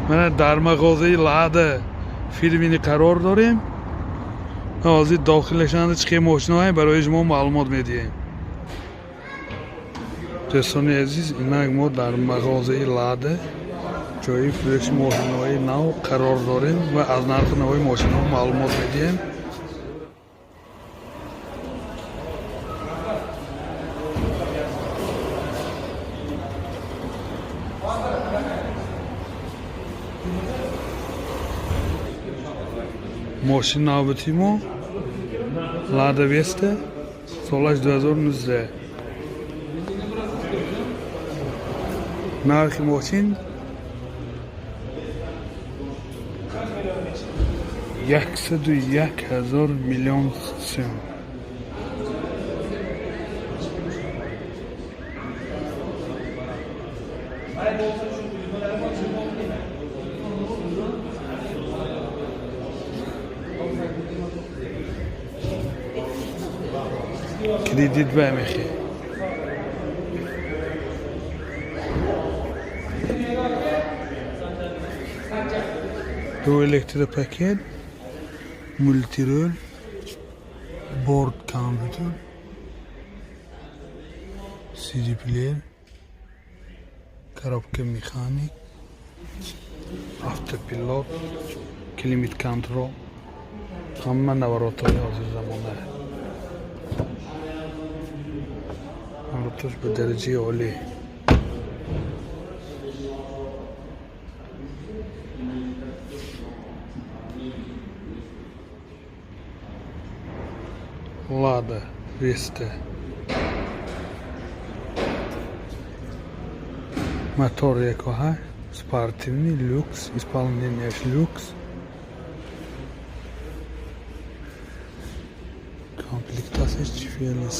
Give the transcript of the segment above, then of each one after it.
Мана дар мағозаи Лада фирмини қарор дорем. Ҳозир дохилашанда чӣ хел мошиноҳое барои шумо маълумот медиҳем. Дӯстони азиз, инак мо дар мағозаи Лада, ҷои фурӯши мошиноҳои нав қарор дорем ва аз нарху навои мошиноҳо маълумот медиҳем. Мошини навбати мо Лада Веста, солаш 2019. Нархи мошин 101 000 миллион сум. Кредит ба мехе. Ду электропакет, мультируль, борт компьютер, CD плеер, коробка механик, автопилот, климат контрол, ҳама наворотҳои ҳозирзамона. Наворотош ба дараҷаи олӣ. Лада Веста. Мотор 1,8, спортивный, люкс, исполнение люкс. Комплектация чифелес.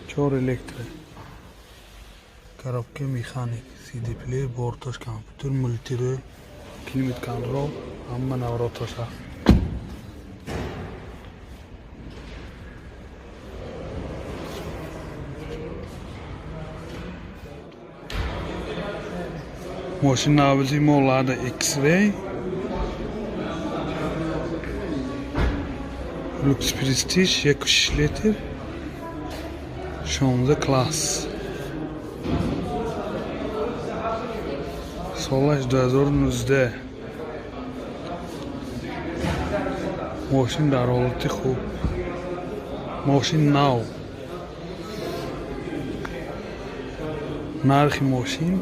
Чор электро. Коробка механик, CD плеер, борташ компьютер, мультируль, климат контрол, ҳама наворотош ҳаст. Мошини навбати мо Лада X-Ray. Люкс Престиж 1,6 литр. 16 класс. Солаш 2019. Мошин дар ҳолати хуб. Мошин нав. Нархи мошин,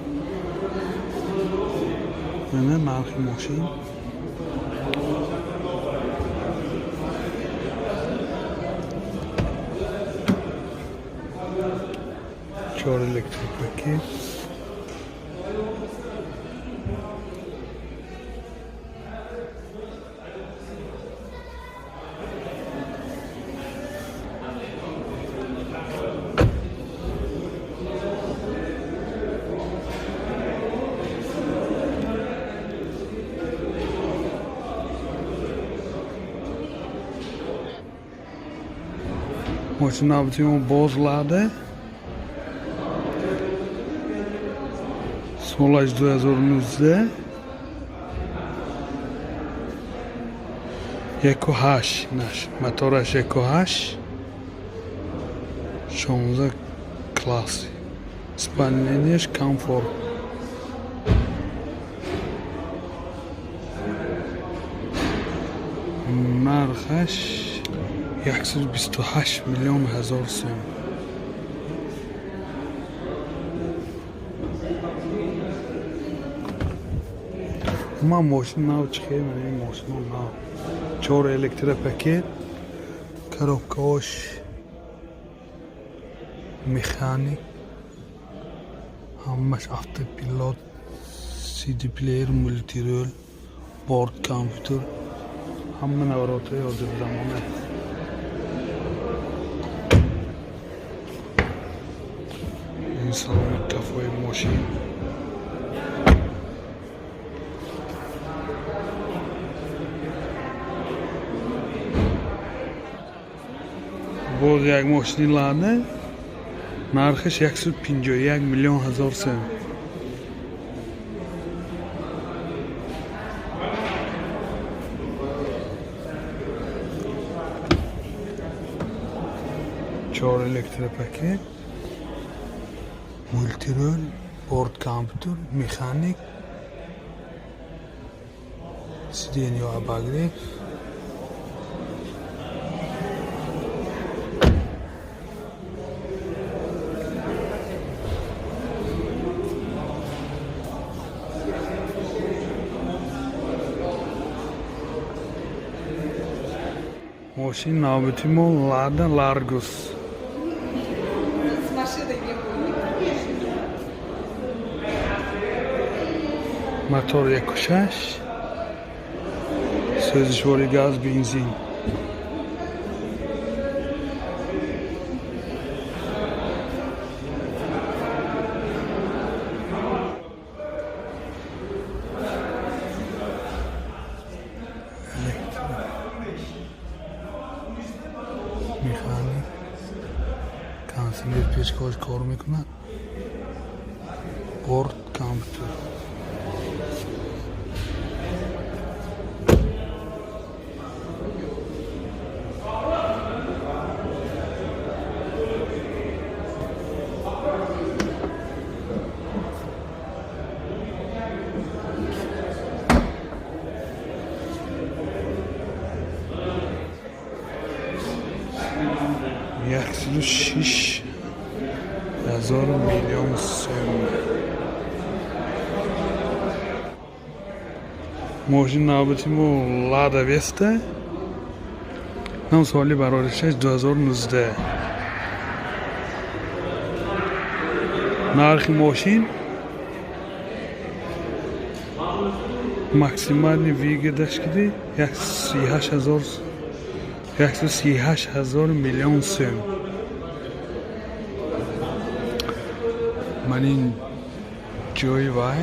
мана нархи мошин, чор электропакет. Мошини навбати мо боз Лада, солаш 2019, 1,8 наш мотораш 1,8, 16 класс, исполнение ш комфорт. Нархаш 128 миллион ҳазор сом. Ма мошин нав чӣ хел, мана ин мошино нав. Чор электропакет, коробкаош механик, ҳамаш автопилот, CD плеер, мультируль, борт компьютер, ҳама наворотҳои ҳозирзамона. Ин салони кафои мошин. Боз як мошини Лада, нархаш 151 миллион ҳазор сом. Чор электропакет, мультирул, борткомпютер, механик, сиденье обогрев. Мошини навбати мо Лада Ларгус. С машиной не было. Мотор 1,6, сӯзишвори газ, бензин. Электро, механик, кондитсионер, печкаош кор мекунад, борт компютер. 106 ҳазор миллион сом. Мошини навбати мо Лада Веста, нам соли бароришаш 2019. Нархи мошин максимальный выгодаш киди 138 ҳазор миллион сом. Ман ин ҷои вай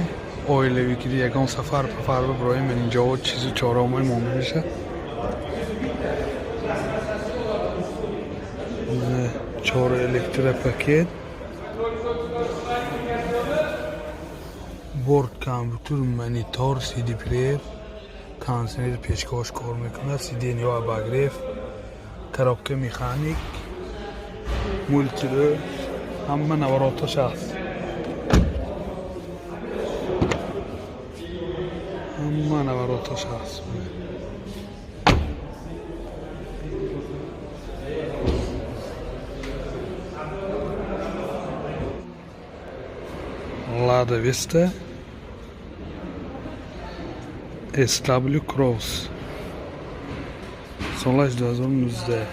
оилавӣ киди ягон сафар пафар биброем, ман инҷоҳо чизу чораҳомои монда мешавад. Чор электропакет, борт компютер, монитор, CD плеер, кондитсионери, печкаош кор мекунад, сиденье обогрев, коробка механик, мультирул, ҳама навороташ ҳаст, ҳама навороташ ҳаст. Лада Веста SW Cross, солаш 2019.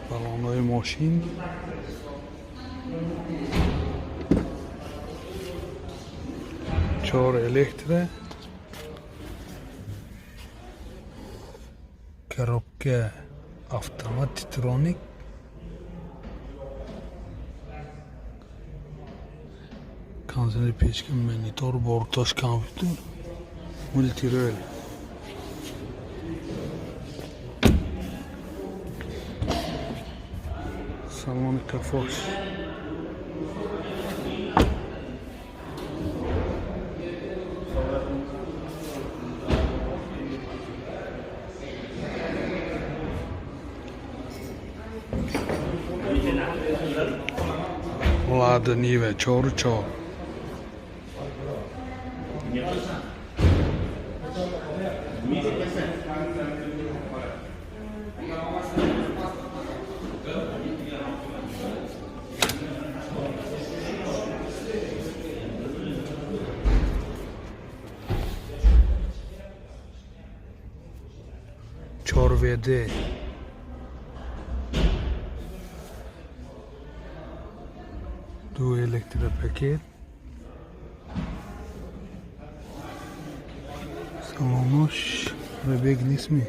Балонҳои мошин. Чор электро, коробка автомат титроник, кондитсионер, печка, монитор, бортош компютер, мультирул. Салони кафош. Лада Нива чору чор. Чор ВД, ду электропакет, салонош пробег нестми.